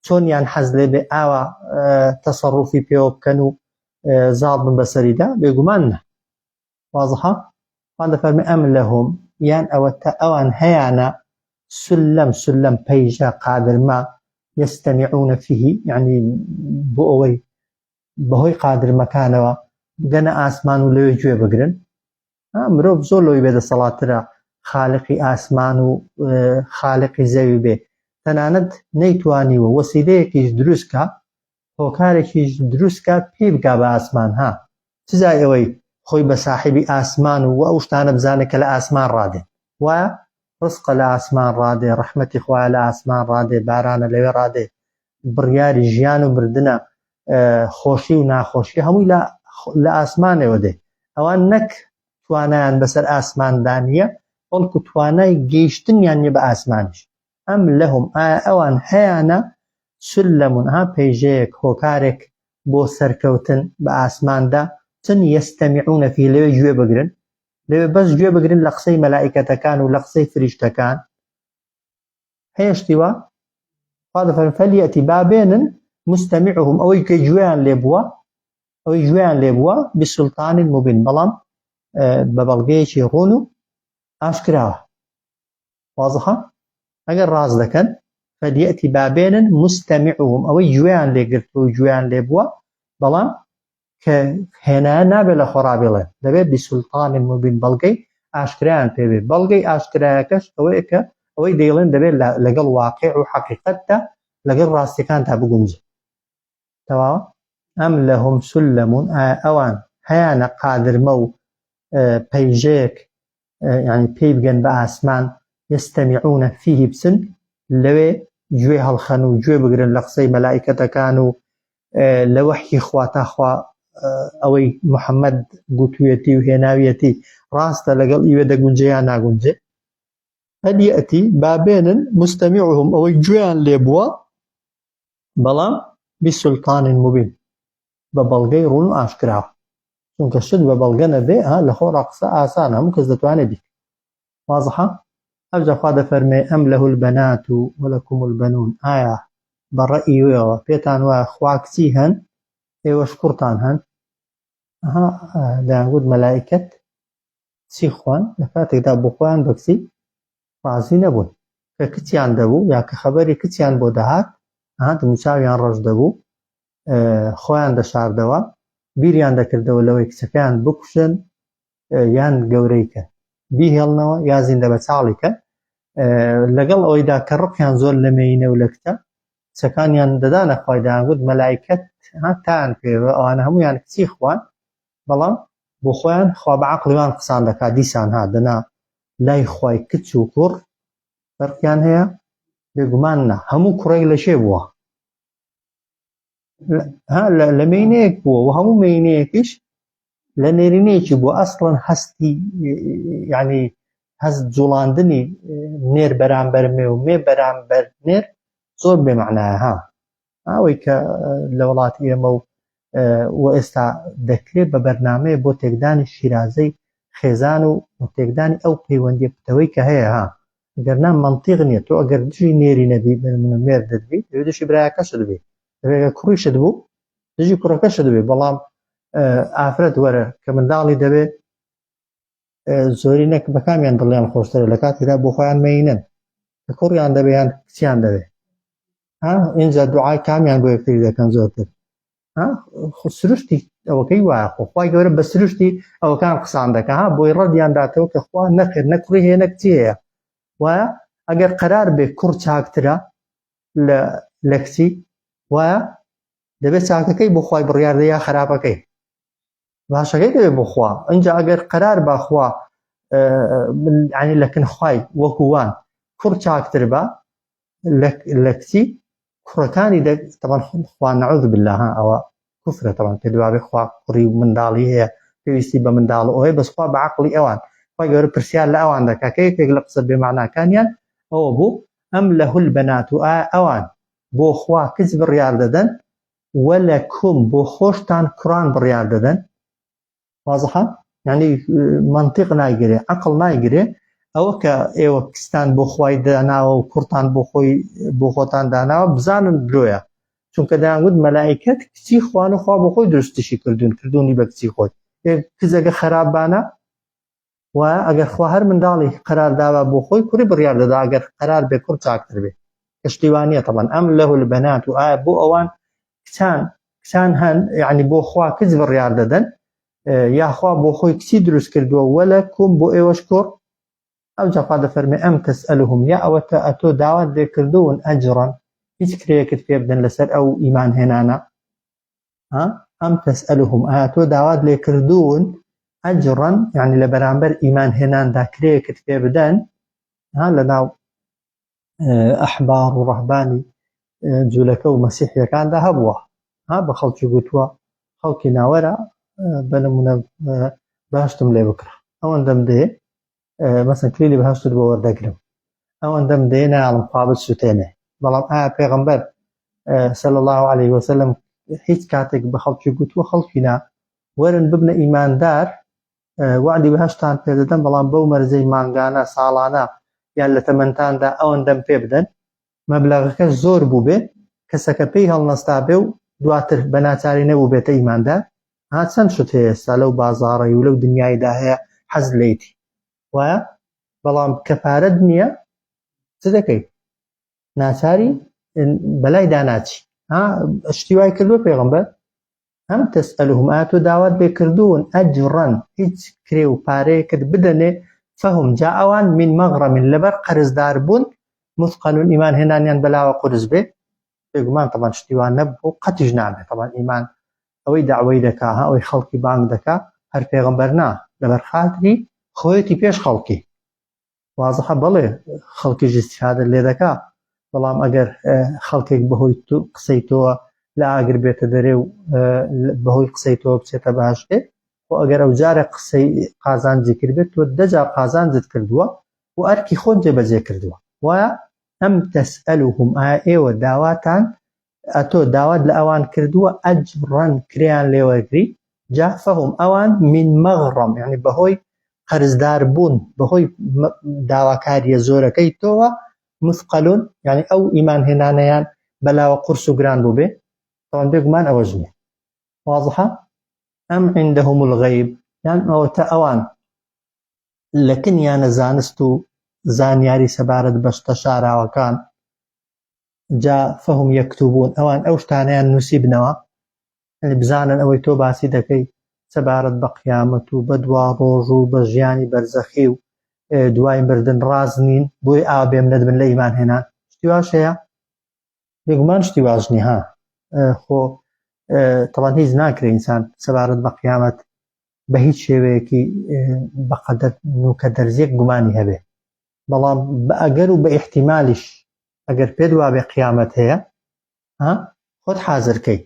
چۆنیان حەز لێ بێ ئاوا تەسەڕوفی پێوە بکەن و زاڵ بن بەسەریدا بێگومان نا وازحە خوا دەفەرمێ ئەم لەهم یان ئەوەتە ئەوان هەیانە سلم سلم پەیژە قادرمە. یستمعون فیه یعنی بۆ ئەوەی بەهۆی قادرمەکانەوە بگەنە ئاسمان و لەوێ گوێ بگرن. مرۆڤ زۆر لەوەی بێدەسەڵاتترە خالقی ئاسمان و خالقی زەوی بێ، تەنانەت نەیتوانیوە وەسیلەیەکیش دروست کا، هۆکارێکیش دروست کا پێی بگا بە ئاسمان. ها چ جای ئەوەی خۆی بە ساحیبی ئاسمان و ئەو شتانە بزانێ کە لە ئاسمان ڕادێن. وایە ڕزقە لە ئاسمان ڕادێ، ڕەحمەتی خوایە لە ئاسمان ڕادێ، بارانە لەوێ ڕادێ، بڕیاری ژیان و مردنە، خۆشی و ناخۆشی هەمووی لە ئاسمانەوە دێ. ئەوان نەک توانایان بەسەر ئاسماندا نییە، بەڵکو توانای گەیشتنیان نییە بە ئاسمانیش. ئەم لەهم ئایا ئەوان هەیانە سلم ها پەیژەیەک هۆکارێک بۆ سەرکەوتن بە ئاسماندا چن یستمعون فیه لەوێ گوێ بگرن، لەوێ بەس گوێ بگرن لە قسەی مەلائیکەتەکان و لە قسەی فریشتەکان. هەیە شتی وا؟ خوا دەفەرمێ فەلیەتی با بێنن مستمعهم ئەوەی کە گوێیان لێ بووە، ئەوەی گوێیان لێ بووە بسلطان مبین، بەڵام بە بەڵگەیەکی ڕوون و ئاشکراوە. واضحە؟ ئەگەر ڕاست دەکەن فەلیەتی با بێنن مستمعهم ئەوەی گوێیان لێ گرتووە و گوێیان لێ بووە، بەڵام کە هێنایە نابێت لە خۆڕا بڵێن، دەبێت بسلطان مبین بەڵگەی ئاشکرایان پێ بێت. بەڵگەی ئاشکرایەکەش ئەوەیە کە ئەوەی دەیڵێن دەبێت لەگەڵ واقع و حەقیقەتدا لەگەڵ ڕاستیەکاندا بگونجێ. تەواوە؟ ئەم لەهم سلم ئایا ئەوان هەیانە قادرمە و پەیژەیەک یعنی پێی بگەن بە ئاسمان یستمعون فیه بچن لەوێ گوێ هەڵخەن و گوێ بگرن لە قسەی مەلائیکەتەکان و لە وەحی خوا تا خوا ئەوەی محەممەد گوتویەتی و هێناویەتی ڕاستە لەگەڵ ئیوە دەگونجێ یا ناگونجێ. فلیەتی با بێنن مستمعهم ئەوەی گوێیان لێ بووە بەڵام بسلطان مبین بە بەڵگەی ڕوون و ئاشکراوە، چونکە شت بە بەڵگە نەبێ ها لە خۆڕا قسە ئاسانە هەموو کەس دەتوانێ بیکە. وازحە؟ ئەوجا خوا دەفەرمێ ئەم لە البنات ولکم البنون ئایا بە ڕەئیوەوە پێتان وایە خوا کچی هەن ئێوەش کوڕتان هەن؟ ئەها دەیانگوت مەلائیکەت کچی خوان لە کاتێکدا بۆ خۆیان بە کچی ڕازی نەبوون. کە کچیان دەبوو یا کە خەبەری کچیان بۆ دەهات ئەها دموچاویان ڕەش دەبوو، خۆیان دەشاردەوە، بیریان دەکردەوە لەوەی کچەکەیان بکوژن یان گەورەی کەن، بیهێڵنەوە یا زیندە بە چاڵی کەن. لەگەڵ ئەوەیدا کە ڕقیان زۆر لە مێینە و لە کچە، کچەکانیان دەدانە خوای، دەیانگوت مەلایکەت تایان پێوە، ئەوانە هەموویان کچی خوان، بەڵام بۆ خۆیان خوا بە عەقڵی وان قسان دەکات دیسان ها دەنا لای خوای کچ و کوڕ فەرقیان هەیە؟ بێگومان نا. هەموو کوڕێک لە کێ بووە؟ ها لە مێینەیەک بووە و هەموو مێینەیەکیش لە نێرینەیەکی بووە. ئەسڵەن هەستی یعنی هەست جوڵاندنی نێر بەرامبەر مێ و مێ بەرامبەر نێر زۆر بێمەعنایە ها. ئەوەی کە لە وڵاتی ئێمە و و ئێستا دەکرێت بە بەرنامەیە بۆ تێکدانی شیرازەی خێزان و تێکدانی ئەو پەیوەندیە پتەوەی کە هەیە ها. ئەگەر نا مەنتیق نییە تۆ ئەگەر دژی نێری نەبی بە مێردت بی دەبێ دژی برایەکەشت بی، دەبێ ئەگەر کوڕیشت بوو دژی کوڕەکەشت بی. بەڵام ئافرەت وەرە کە منداڵی دەبێ زۆری نەک بە کامیان دڵیان خۆشترە لە کاتێکدا بۆ خۆیان مەینن کە کوڕیان دەبێ یان کچیان دەبێ ها ئینجا دوعای کامیان بۆ یەکتری دەکەن زۆرتر ها خۆ سروشتی ئەوەکەی وایە، خۆ خوای گەورە بە سروشتی ئەوەکان قسان دەکا ها بۆی ڕەدیان داتەوە کە خوا نەخێر نە کوڕی هەیە نە کچی هەیە. وایە ئەگەر قەرار بێ کوڕ چاکترە لە کچی وایە دەبێت چاکەکەی بۆ خوای بڕیار دە یا خراپەکەی باشەکەی دەبێت بۆ خوا. ئینجا ئەگەر قەرار با خوا ینی لە کن خوای وەکووان کوڕ چاکتر بە لە کچی کوڕەکانی تەبان خوا نعوذ بالله ها ئەوە کوفرە تەبان پێ دوابێ خوا کوڕی و منداڵی هەیە پێویستی بە منداڵ ئەوەیە، بەس خوا بە عەقڵی ئەوان خوای گەورە پرسیار لە ئەوان دەکا کە یەکێک لە قسە بێماناکانیان ئەوە بوو ئەم لەهول بەنات و ئایا ئەوان بۆ خوا کچ بڕیار دەدەن وەلەکم بۆ خۆشتان کوڕان بڕیار دەدەن؟ وازحە؟ یعنی منطق نایگرێ، عەقڵ نایگرێ ئەوە کە ئێوە کچتان بۆ خوای داناوە و کوڕتان بۆ خۆی بۆ خۆتان داناوە بزانن درۆیە، چونکە دەیانگوت مەلائیکەت کچی خوان و خوا بۆ خۆی دروستیشی کردوون، کردوونی بە کچی خۆی. کچەکە خراپ بانە وایە ئەگەر خوا هەر منداڵی قەرار دابا بۆ خۆی کوڕی بڕیار دەدا ئەگەر قەرار بێ کوڕ چاکتر بێ. کە شتی وا نییە تەبەن ئەم لەه البنات و ئایا بۆ ئەوان کچان کچان هەن یعنی بۆ خوا کچ بڕیار دەدەن یاخوا بۆ خۆی کچی دروست کردووە وەلە کوم بۆ ئێوەش کوڕ ئەو جا خوا دەفەرمێ ئەم تسئلهم یا ئەوەتە ئەتۆ داوات لێ کردوون ئەجرا هیچ کرێیەکت پێ بدەن لەسەر ئەو ئیمان هێنانە ها ئەم تسئلهم ئایا تۆ داوات لێ کردوون ئەجرا یعنی لە بەرامبەر ئیمان هێناندا کرێیەکت پێ بدەن ها لە ناو ئەحبار و ڕەهبانی جوولەکە و مەسیحیەکاندا هەبووە ها بە خەڵکی گوتووە خەڵکی ناوەرە بە نمونە باشتم لێ بکڕە ئەوەندەم دێ مەسەن کلیلی بەهەشتت بۆ وەردەگرم ئەوەندەم دێ ناڵم خوا بسوتێنێ بەڵام ئایا پێغەمبەر صلی الله عليه وسلم هیچ کاتێک بە خەڵکی گوتووە خەڵکی نا وەرن ببنە ئیماندار وعدی بەهەشتان پێدەدەم بەڵام بەو مەرجەی مانگانە ساڵانە یان لە تەمەنتاندا ئەوەندەم پێ بدەن مەبلەغەکە زۆر بووبێ کەسەکە پێی هەڵنەستابێ و دواتر بە ناچاری نەبووبێتە ئیماندار ها چەند شت هەیە ئێستا لەو بازاڕەی و لەو دنیایدا هەیە حەز لێیتی وایە بەڵام کە پارەت نییە چ دەکەی ناچاری بەلای داناچی ها شتی وای کردووە پێغەمبەر ئەم تسئلهم ئایا تۆ داوات لێ کردوون ئەجرەن هیچ کرێ و پارەیەکت بدەنێ فهم جا ئەوان من مغرم لەبەر قەرزدار بوون مثقلون ئیمان هێنانیان بەلاوە قورس بێ بێگومان تەبان شتی وا نەبوو قەتیش نابێت تەبان ئیمان ئەوەی داوای دەکا ها ئەوەی خەڵکی بانگ دەکا هەر پێغەمبەر نا لەبەر خاتری خۆیەتی پێش خەڵکی وازحە بەڵێ خەڵکیش ئیستیفادە لێ دەکا بەڵام ئەگەر خەڵکێک بەهۆی قسەی تۆوە لە ئاگر بێتە دەرێ و بەهۆی قسەی تۆ بچێتە بەهەشتێ خۆ ئەگەر ئەو جارە قسەی قازانجی کردبێت تۆ دەجار قازانجت کردووە و ئەرکی خۆت جێبەجێ کردووە وایە ئەم تەسئەلوهم ئایا ئێوە داواتان ئەتۆ داوات لە ئەوان کردووە ئەجڕەن کرێیان لێ وەرگری جا فهم ئەوان من مغرم یعنی بەهۆی قەرزدار بوون بەهۆی داواکاریە زۆرەکەی تۆوە مثقلون یعنی ئەو ئیمان هێنانەیان بەلاوە قورس و گران بوو بێ تەوان بێگومان ئەوەش نییە واضحە ئەم عندهم الغیب یان ئەوەتە ئەوان لەکنیانە زانست و زانیاری سەبارەت بە شتە شاراوەکان جا فهم یکتبون ئەوان ئەو شتانەیان نووسیبنەوە یعنی بزانن ئەوەی تۆ باسی دەکەی سەبارەت بە قیامەت و بە دوا ڕۆژ و بە ژیانی بەرزەخی و دوای مردن ڕاز نین بۆی ئاوا بێمنەت بن لە ئیمان هێنان شتی واش هەیە بێگومان شتی واش نییە ها خۆ تەوان هیچ ناکرێ ئینسان سەبارەت بە قیامەت بە هیچ شێوەیەکی بەقەدەر نوکە دەرزیەک گومانی هەبێ بەڵام بە ئەگەر و بە ئیحتیمالیش ئەگەر پێت وابێ قیامەت هەیە ها خۆت حازرکەی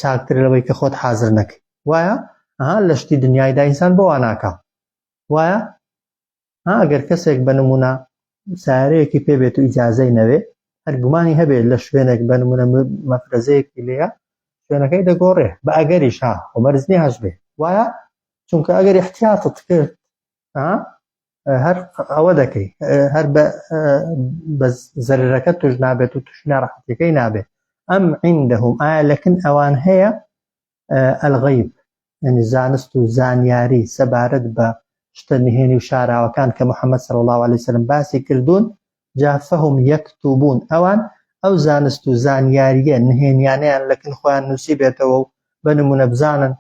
چاکتر لەوەی کە خۆت حازر نەکەی وایە ها لە شتی دنیایدا ئینسان بۆ وا ناکا وایە ها ئەگەر کەسێک بە نمونە سارەیەکی پێ بێت و ئیجازەی نەوێ هەر گومانی هەبێت لە شوێنێک بە نمونە مەفرەزەیەکی لێیە شوێنەکەی دەگۆڕێ بە ئەگەریش ها خۆ مەرج نییە هەش بێ وایە چونکە ئەگەر احتیاطت کرد هەر ئەوە دەکەی هەر بە زەرەکە توش نابێت و توش ناڕەحەتەکەی نابێت ئەم عندهم ئایا لەکن ئەوان هەیە الغیب یعنی زانست و زانیاری سەبارەت بە شتە نهێنی و شاراوەکان کە محەممەد صلی الله علیه وسلم باسی کردوون جا فهم یکتبون ئەوان ئەو زانست و زانیاریە نهێنیانەیان لەکن خۆیان نووسی بێتەوە و بە نمونە بزانن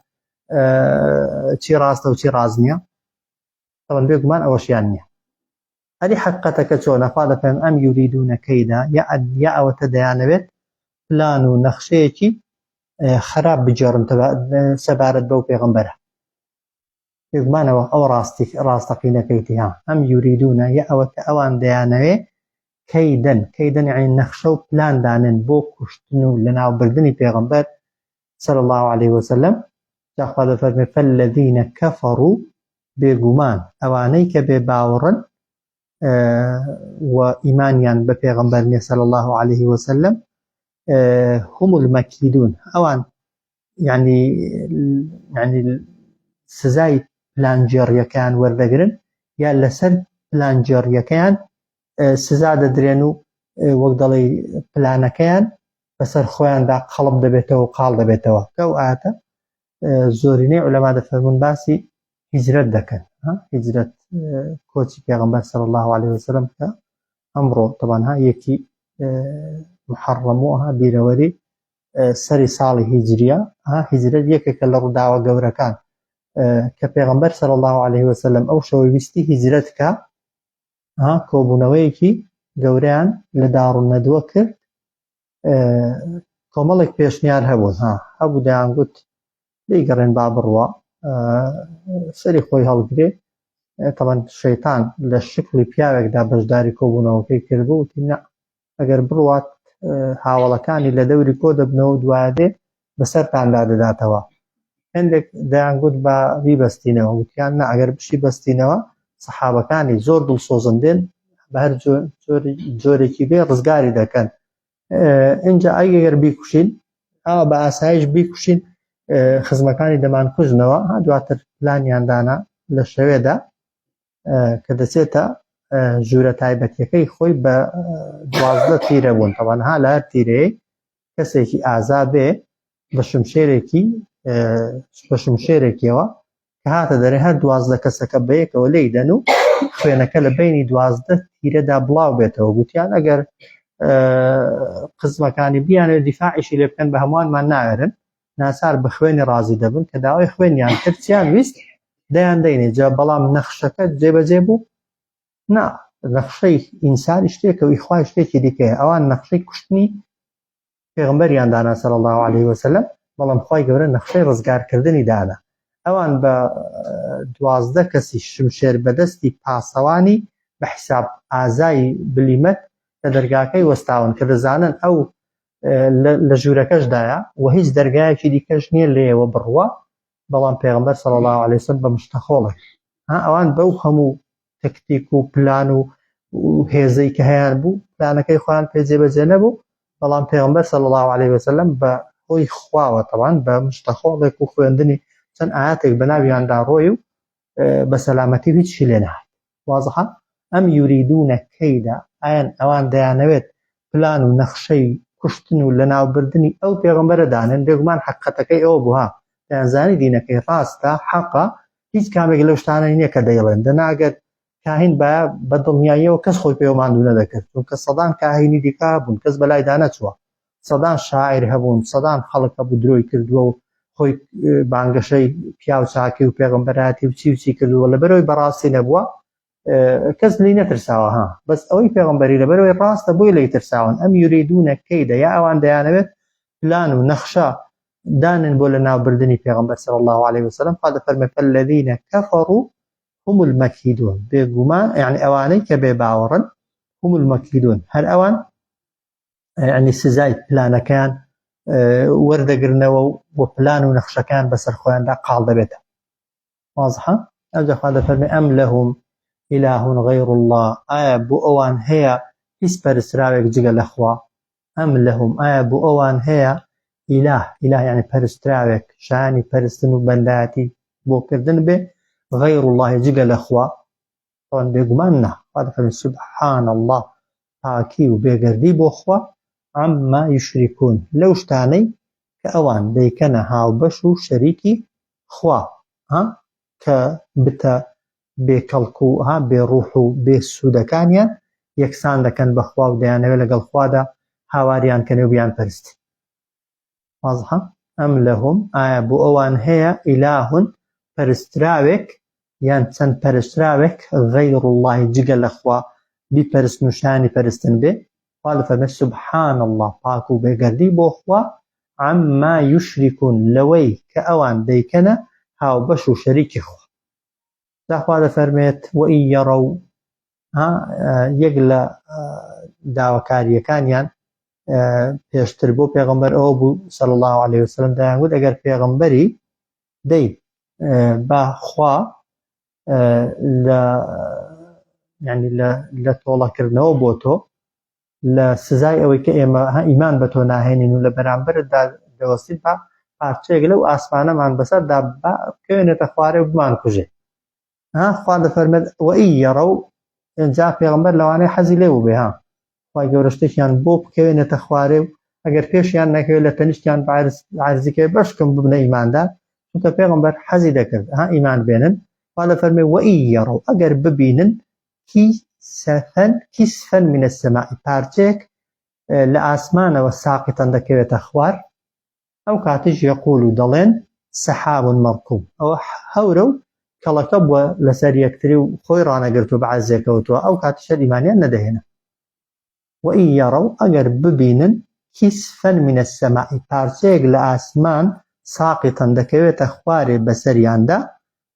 چی ڕاستە و چی ڕاست نییە بەڵام بێگومان ئەوەشیان نییە ئەری حەقیقەتەکە چۆنە خوا دەفەرمێ ئەم یوریدونە کەیدا یا ئەوەتە دەیانەوێت پلان و نەخشەیەکی خراپ بگێڕن سەبارەت بەو پێغەمبەرە بێگومانەوە ئەو ڕاستی ڕاستەقینەکەیتی ها ئەم یوریدونە یا ئەوەتە ئەوان دەیانەوێ کەیدەن کەیدەن یعنی نەخشە و پلان دانن بۆ کوشتن و لەناوبردنی پێغەمبەر صلی اللە علیه وسلم جا خوا دەفەرمێ فالذین کفروا بێگومان ئەوانەی کە بێ باوەڕن و ئیمانیان بە پێغەمبەر نیە صلی الله علیه وسلم هم المکیدون ئەوان یعنی یعنی سزای پلانگێڕیەکەیان وەردەگرن یا لەسەر پلانگێڕیەکەیان سزا دەدرێن و وەک دەڵێی پلانەکەیان بەسەر خۆیاندا قەڵب دەبێتەوە و قاڵ دەبێتەوە کە ئەو ئاەتە زۆرینەی عولەما دەفەرمونون باسی هیجرەت دەکەن هیجرەت کۆچی پێغمبەر صلی الله علیه وسلم کە ئەمڕۆ تەبان ها یەکی محەڕەم و ها بیرەوەری سەری ساڵی هیجریە ها هیجرەت یەکێکە لە ڕووداوە گەورەکان کە پێغەمبەر صلی الله علیه وسلم ئەو شەوەی ویستی هیجرەت کە ها کۆبوونەوەیەکی گەورەیان لە داڕونەدوە کرد کۆمەڵێک پێشنیار هەبوون ها هەبوو دەیانگوت لێیگەڕێن با بڕوا سەری خۆی هەڵگرێ تەبەن شەیتان لە شکڵی پیاوێکدا بەشداری کۆبوونەوەکەی کردبوو وتی نا ئەگەر بڕوات هاوڵەکانی لە دەوری کۆ دەبنەوە دوایە دێ بەسەرتاندا دەداتەوە هەندێک دەیانگوت با بیبەستینەوە وتیان نا ئەگەر بشی بەستینەوە سەحابەکانی زۆر دڵسۆزن دێن بە هەر جۆرێکی بێ ڕزگاری دەکەن ئینجا ئەگەر بیکوشین ئاوا بە ئاسایش بیکوشین خزمەکانی دەمانکوژنەوە دواتر پلانیان دانا لە شەوێدا کە دەچێتە ژوورە تایبەتیەکەی خۆی بە 12 تیرە بوون تەوان ها لە هەر تیرەیە کەسێکی ئازا بێ بە شمشێرێکی بە شمشێرێکیەوە کە هاتە دەرێ هەر 12 کەسەکە بەیەکەوە لێی دەن و خوێنەکە لە بینی 12 تیرەدا بڵاو بێتەوە گوتیان ئەگەر قزمەکانی بیانێت دیفاعیشی لێ بکەن بە هەمووانمان ناوێرن ناچار بە خوێنی ڕازی دەبن کە داوای خوێنیان کرد چیان ویست دەیان دەینێ جا بەڵام نەخشەکە جێبەجێ بوو نا نەخشەی ئینسانی شتێکە و ئیخوای شتێکی دیکەیە ئەوان نەخشەی کوشتنی پێغمبەریان دانا صلی الله علیه وسلم بەڵام خوای گەورە نەخشەی ڕزگارکردنی دانا ئەوان بە 12 کەسی شمشێر بەدەستی پاسەوانی بە حیساب ئازای بلیمەت لە دەرگاکەی وەستاون کە دەزانن ئەو لە ژوورەکەشدایە و هیچ دەرگایەکی دیکەش نییە لێیەوە بڕوا بەڵام پێغمبەر صلی الله علیه وسلم بە مشتەخۆڵێک ها ئەوان بەو هەموو تەکتیک و پلان و هێزەی کە هەیان بوو پلانەکەی خۆیان پێ جێبەجێ نەبوو بەڵام پێغمبەر صلی الله علیه وسلم بە هۆی خواوە تەوان بە مشتەخۆڵێک و خوێندنی چەند ئاەتێک بە ناویاندا ڕۆی و بە سەلامەتی و هیچی لێ نەهات وازحە ئەم یوریدونە کەیدا ئایان ئەوان دەیانەوێت پلان و نەخشەی کوشتن و لەناوبردنی ئەو پێغەمبەرە دانێن بێگومان حەقیقەتەکەی ئەوە بوو ها دەیانزانی دینەکەی ڕاستە حەقە هیچ کامێک لەو شتانە نییە کە دەیڵێن دەنا ئەگەر کاهین باە بە دڵنیاییەوە کەس خۆی پێوە ماندوو نەدەکرد چونکە سەدان کاهینی دیکە هەبوون کەس بەلایدا نەچووە سەدان شاعیر هەبوون سەدان خەڵک هەبوو درۆی کردووە و خۆی بانگەشەی پیاو چاکی و پێغەمبەرایەتی و چی و چی کردووە لەبەرەوەی بەڕاستی نەبووە کەس لی نەترساوە ها بەس ئەوەی پێغەمبەری لەبەرەوەی ڕاستە بۆی لی ترساون ئەم یوریدونە کەیدە یا ئەوان دەیانەوێت پلان و نەخشە دانن بۆ لە ناوبردنی پێغەمبەر صلی الله علیه وسلم خوا دەفەرمێ فالذین كفروا هم المكيدون بێگومان یعنی ئەوانەی کە بێ باوەڕن هم المكيدون هەر ئەوان یعنی سزای پلانەکەیان وەردەگرنەوە و پلان و نەخشەکان بەسەر خۆیاندا قاڵ دەبێتە وازحە ئەوجا خوا دەفەرمێ ئەم لەهم ئیلاه غیر اللە ئایا بۆ ئەوان هەیە هیچ پەرستراوێک جگە لە خوا ئەم لەهم ئایا بۆ ئەوان هەیە ئیلاه ئیلاه یعنی پەرستراوێک شایانی پەرستن و بەندایەتی بۆ کردن بێ غیر اللە جگە لە خوا ئەوان بێگومان نا خوا دەفەرمێ سبحان اللە پاکی و بێگەردی بۆ خوا عما یشرکون لەو شتانەی کە ئەوان دەیکەنە هاوبەش و شەریکی خوا ها کە بتە بێ کەڵک و ها بێ ڕوح و بێ سوودەکانیان یەکسان دەکەن بە خوا و دەیانەوێت لەگەڵ خوادا هاواریان کەن و بیانپەرستن. وازحە؟ ئەم لەهم ئایا بۆ ئەوان هەیە ئیلاهون پەرستراوێک یان چەند پەرستراوێک غەیر اللە جگە لە خوا بیپەرستن و شایانی پەرستن بێ خوا دەفەرمێ سبحان اللە پاک و بێگەردی بۆ خوا عما یشرکون لەوەی کە ئەوان دەیکەنە هاوبەش و شەریکی خوا جا خوا دەفەرمێت وئین یەڕەو یەک لە داواکارییەکانیان پێشتر بۆ پێغەمبەر ئەوە بوو صلی الله علیه وسلم دەیانگوت ئەگەر پێغەمبەری دەی با خوا لە یعنی لە لە تۆڵەکردنەوە بۆ تۆ لە سزای ئەوەی کە ئێمە ئیمان بە تۆ ناهێنین و لە بەرامبەردا دەوەستین با پارچەیەک لەو ئاسمانەمان بەسەردا بکەوێنێتە خوارێ و بمانکوژێ ها خوا دەفەرمێت وەئی یەڕەو جا پێغەمبەر لەوانەیە حەزی لێ بوو بێ ها خوای گەورە شتێکیان بۆ بکەوێنێتە خوارێ و ئەگەر پێشیان نەکەوێت لە تەنیشتیان عەرزیکەوێ بەشکم ببنە ئیماندار چونکە پێغەمبەر حەزی دەکرد ها ئیمان بێنن خوا دەفەرمێ وەئی یەڕەو ئەگەر ببینن کیسەفەن کیسفەن من السماء پارچەیەک. لە ئاسمانەوە ساقطا دەکەوێتە خوار ئەو کاتیش یەقول و دەڵێن سحاب مەرکوم ئەوە هەورە و کەڵەکە بووە لەسەر یەکتری و خۆی ڕانەگرتووە بە عەرزێ کەوتووە ئەو کاتیش هەر ئیمانیان نەدەهێنا. وإن یروا ئەگەر ببینن کسفا من السماء پارچەیەک لە ئاسمان ساقطا دەکەوێتە خوارێ بەسەریاندا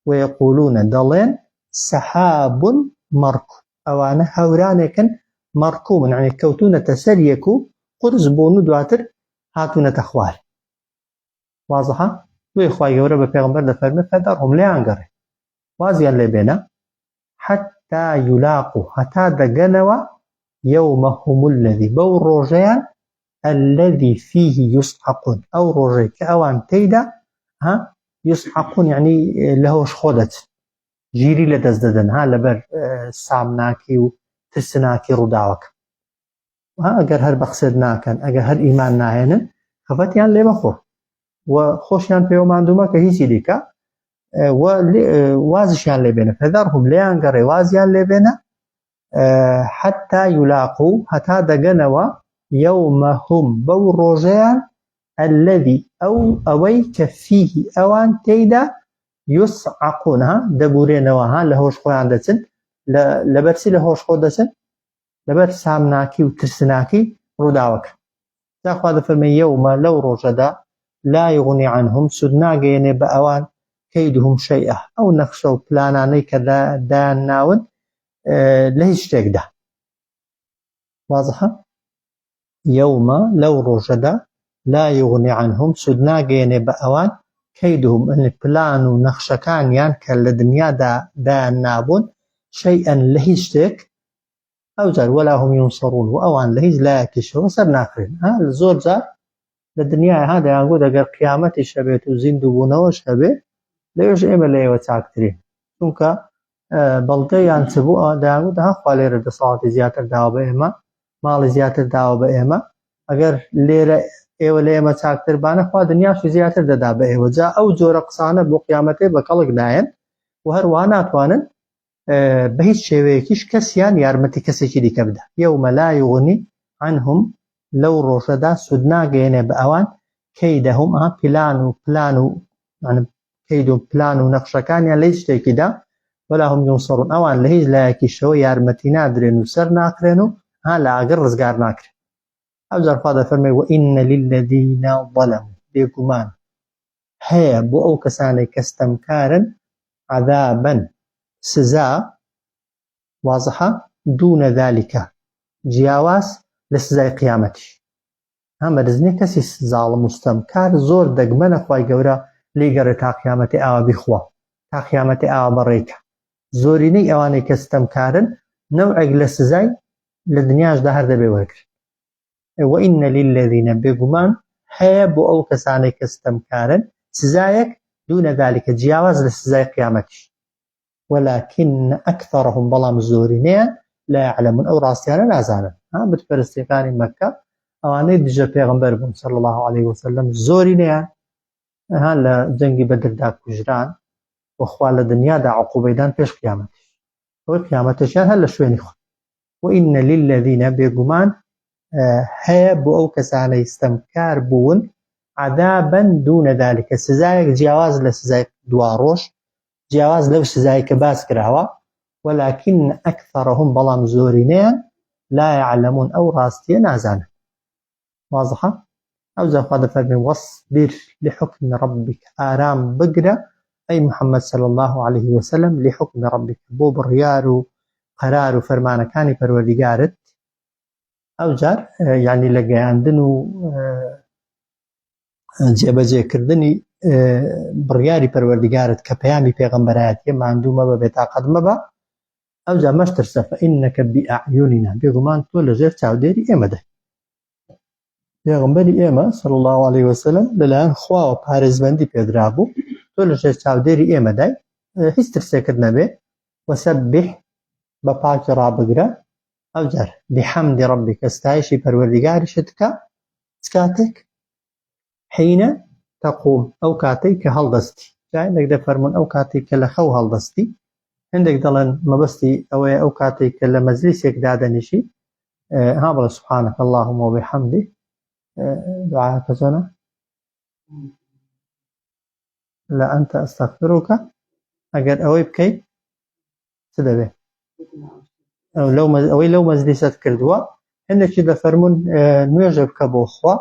ویقولون دەڵێن سحاب مرکوم ئەوانە هەورانێکن مەرکومن یانی کەوتوونەتە سەر یەک و قورس بوون و دواتر هاتوونەتە خوار. وازحە؟ بۆیە خوای گەورە بە پێغەمبەر دەفەرمێ فذرهم لێیان گەڕێ وازیان لێ بێنە حتى یلاقوا هەتا دەگەنەوە یومهم الذی بەو ڕۆژەیان الذی فیه یصعقون ئەو ڕۆژەی کە ئەوان تێیدا ها یصعقون یعنی لە هۆش خۆ دەچن ژیری لە دەست دەدەن ها لەبەر سامناکی و ترسناکی ڕووداوەکە ئەگەر هەر بە قسەت ناکەن ئەگەر هەر ئیمان ناهێنن خەفەتیان لێ مەخۆ و خۆشیان پێوە ماندوومە کە هیچی دیکە وازشیان لێ بێنە فذرهم لێیان گەڕێ وازیان لێ بێنە حتا یولاقو هەتا دەگەنەوە یومهم بەو ڕۆژەیان الذي ئەو ئەوەی کە فیه ئەوان تێیدا یصعقون ها دەبورێنەوە ها لە هۆش خۆیان دەچن لەبەرچی لە هۆش خۆ دەچن لەبەر سامناکی و ترسناکی ڕووداوەکە. جا خوا دەفەرمێ یەومە لەو ڕۆژەدا لا یغنی عنهم سوود ناگەیەنێ بە ئەوان کەیدهم شەیئا ئەو نەخشە و پلانانەی کە دایان ناون لە هیچ شتێکدا. وازحە؟ یەومە لەو ڕۆژەدا لا یغنی عنهم سوود ناگەیەنێ بە ئەوان کەیدهم پلان و نەخشەکانیان کە لە دنیادا دایان نابوون شەیئا لە هیچ شتێک ئەوجار ولا هم ینصرون و ئەوان لە هیچ لایەکیشەوە سەر ناخرێن ها زۆر جار لە دنیای ها دەیانگوت ئەگەر قیامەتیش هەبێت و زیندوو بوونەوەش هەبێ لەوێش ئێمە لە ئێوە چاکترین چونکە بەڵگەیان چ بوو ئەوان دەیانگوت ها خوا لێرە دەسەڵاتی زیاتر داوە بە ئێمە ماڵی زیاتر داوە بە ئێمە ئەگەر لێرە ئێوە لە ئێمە چاکتر بانە خوا دنیاشی زیاتر دەدا بە ئێوە جا ئەو جۆرە قسانە بۆ قیامەتێ بە کەڵک نایەن و هەروەها ناتوانن بە هیچ شێوەیەکیش کەسیان یارمەتی کەسێکی دیکە بدا یوم لا یغنی عنهم لەو ڕۆژەدا سوود ناگەیەنێ بە ئەوان کەیدەهم ئا پلان و پلان و کەید و پلان و نەخشەکانیان لە هیچ شتێکیدا ولا هم ینصرون ئەوان لە هیچ لایەکیشەوە یارمەتی نادرێن و سەر ناخرێن و ها لە ئاگر ڕزگار ناکرێن ئەوجار خوا دەفەرمێ وإن للذین ظلموا بێگومان هەیە بۆ ئەو کەسانەی کە ستەمکارن عذابا سزا وازحە دون ذلک جیاواز لە سزای قیامەتیش ها مەرج نیە کەسی زاڵم و ستەمکار زۆر دەگمەنە خوای گەورە لێی گەڕێ تا قیامەتێ ئاوا بیخوا تا قیامەتێ ئاوا بەڕێی کە زۆرینەی ئەوانەی کە ستەمکارن نەوعێک لە سزای لە دنیاشدا هەر دەبێ وەرگرن وإن للذین بێگومان هەیە بۆ ئەو کەسانەی کە ستەمکارن سزایەک دون ذلک جیاواز لە سزای قیامەتیش ولكن أكثرهم بەڵام زۆرینەیان لا يعلمون ئەو ڕاستیانە نازانن ها بتپەرستیەکانی مەککە ئەوانەی دژە پێغەمبەر بوون صلی الله عليه وسلم زۆرینەیان ها لە جەنگی بەدردا کوژران وخوا لە دنیادا عقوبەیدان پێش قیامەتیش ئەوەی قیامەتەشیان هەر لە شوێنی خۆ وإن للذین بێگومان هەیە بۆ ئەو کەسانەی ستەمکار بوون عذابا دون ذلك سزایەک جیاواز لە سزای دواڕۆژ جیاواز لەو سزای کە باس کراوە ولكن أكثرهم بەڵام زۆرینەیان لا يعلمون ئەو ڕاستیە نازانن واضحە ئەوجا خوا دەفەرمێ واصبر لحکم ربک ئارام بگرە ئەی محمد صلی اللە علیه وسلم لحکم ربک بۆ بڕیار و قەرار و فەرمانەکانی پەروەردیگارت ئەوجار یعنی لە گەیاندن و جێبەجێکردنی بڕیاری پەروەردیگارت کە پەیامی پێغەمبەرایەتیە ماندوو مەبە بێتاقەت مەبە ئەوجا مەشترسە فإنک بأعیننا بێگومان تۆ لەژێر چاودێری ئێمەدای پێغەمبەری ئێمە صلی الله علیه وسلم لەلایەن خواوە پارێزبەندی پێدرابوو تۆ لەژێر چاودێری ئێمەدای هیچ ترسێکت نەبێ وسبح بە پاکی ڕابگرە ئەوجار بحمد ربک ستایشی پەروەردیگاریشت بکە چ کاتێک حینە تەقوم ئەو کاتەی کە هەڵدەستی جا هەندێک دەفەرموون ئەو کاتەی کە لە خەو هەڵدەستی هەندێک دەڵێن مەبەستی ئەوەیە ئەو کاتەی کە لە مەجلیسێک دادەنیشی. ها بڵێ سبحانك اللهم وبحمدك دوعاکە چۆنە؟ لە ئەنتە ئەستەغفروکە ئەگەر ئەوەی بکەیت چ دەبێ؟ ئەوەی لەو مەجلیسەت کردووە هەندێکی دەفەرمونون نوێژە بکە بۆ خوا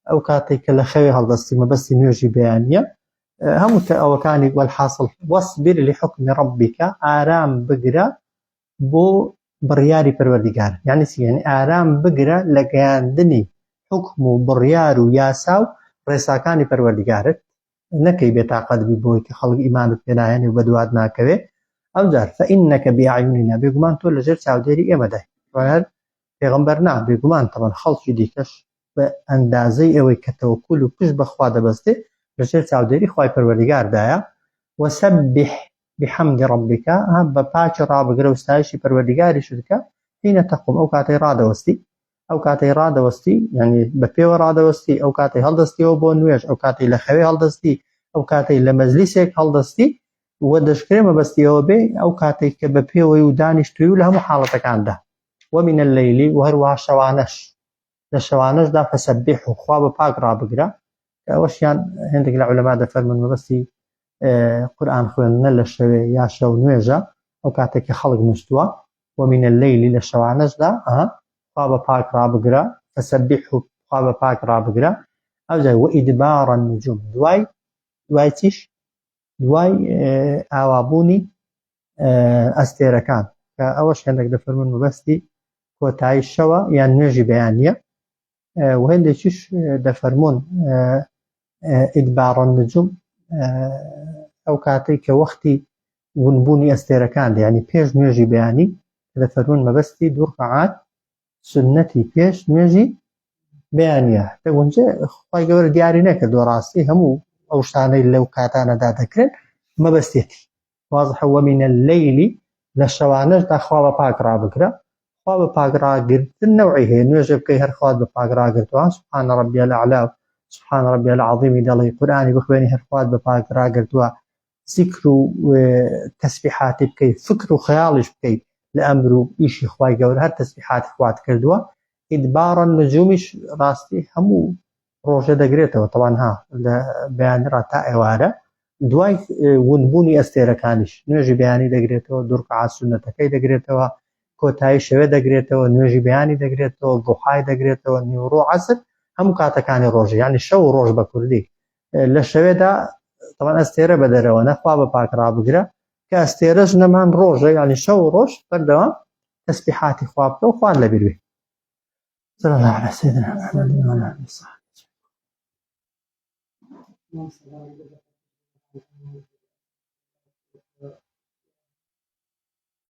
ئەو کاتێک کە لە خەوێ هەڵدەستی مەبەستی نوێژی بەیانە هەموو کە ئەوەکانی وەلحاصل واصبر لحكم ربك ئارام بگرە بۆ بڕیاری پەروەردیگار یعنی چی یعنی ئارام بگرە لە گەیاندنی حکم و بڕیار و یاسا و ڕێساکانی پەروەردیگارت نەکەی بێتاقەت بی بۆی کە خەڵک ئیمانت پێناهێنێ و بەدوات ناکەوێ ئەوجار فإنك بأعيننا بێگومان تۆ لەژێر چاودێری ئێمەدای هەر پێغەمبەر نا بێگومان تەبەن خەڵکی دیکەش بە ئەندازەی ئەوەی کە تەوەکول و پشت بەخوا دەبەستێ لەژێر چاودێری خوای پەروەردیگاردایە وسبح بحمد ربک ها بە پاکی ڕابگرە و ستایشی پەروەردیگاریشت بکە حين تقوم ئەو کاتەی ڕادەوەستی ئەو کاتەی ڕادەوەستی یعنی بە پێوە ڕادەوەستی ئەو کاتەی هەڵدەستیەوە بۆ نوێژ ئەو کاتەی لە خەوێ هەڵدەستی ئەو کاتەی لە مەجلیسێک هەڵدەستی و دەشکرێ مەبەستیەوە بێ ئەو کاتێک کە بە پێوەی و دانیشتوی و لە هەموو حاڵەتەکاندا ومن الليل و هەروەها شەوانەش لە شەوانەشدا فسبح و خوا بە پاک ڕابگرە کە ئەوەشیان هێندێک لە عولەما دەفەرمون مەبەستی قورئان خوێندنە لە شەوێ یا شەو نوێژە ئەو کاتێک کە خەڵک نووسووە ومن الليل لە شەوانەشدا خوا بە پاک ڕابگرە فسبح و خوا بە پاک ڕابگرە ئەوجا وإدبار النجوم دوای دوای چیش دوای ئاوابوونی ئەستێرەکان کە ئەوەش هێندێک دەفەرمون مەبەستی کۆتایی شەوە یان نوێژی بەیانە و هەندێکیش دەفەرمونون ئیدبار النجوم ئەو کاتێک کە وەختی ونبوونی ئەستێرەکان ینی پێش نوێژی بەیانی دەفەرمون مەبەستی دوو ڕکعات سنەتی پێش نوێژی بەیانە دەگونجێ خی گەورە دیاری نەکردووە ڕاستی هەموو ئەو شتانەی لەو کاتانەدا دەکرێن مەبەستێتی واضحە ومن الليل لە شەوانەشدا خوا بە پاک ڕابگرە خوا بە پاک ڕاگرتن نەوعی هەیە نوێژە بکەی هەر خوات بە پاک ڕاگرتووە سبحان ربی الاعلى سبحان ربی العظیم دەڵێی قورئانی بخوێنی هەر خوات بە پاک ڕاگرتووە زیکر و تەسبیحاتی بکەی فکر و خەیاڵیش بکەی لە ئەمر و ئیشی خوای گەورە هەر تەسبیحاتی خوات کردووە ئیدبارە نجومیش ڕاستی هەموو ڕۆژە دەگرێتەوە تەوان ها لە بەیانی ڕا تا ئێوارە دوای ونبوونی ئەستێرەکانیش نوێژی بەیانی دەگرێتەوە دوو ڕکعات سونەتەکەی دەگرێتەوە کۆتایی شەوێ دەگرێتەوە نوێژی بەیانی دەگرێتەوە ضحای دەگرێتەوە نیوڕۆ عەسر هەموو کاتەکانی ڕۆژ یعنی شەو و ڕۆژ بە کوردی لە شەوێدا تەوان ئەستێرە بە دەرەوە نەخوا بە پاک ڕابگرە کە ئەستێرەش نەمان ڕۆژە یعنی شەو و ڕۆژ بەردەوام تەسبیحاتی خوا بکە و خوان لەبیر بێ صلى الله على سيدنا محمد وعلى آله وصحبه.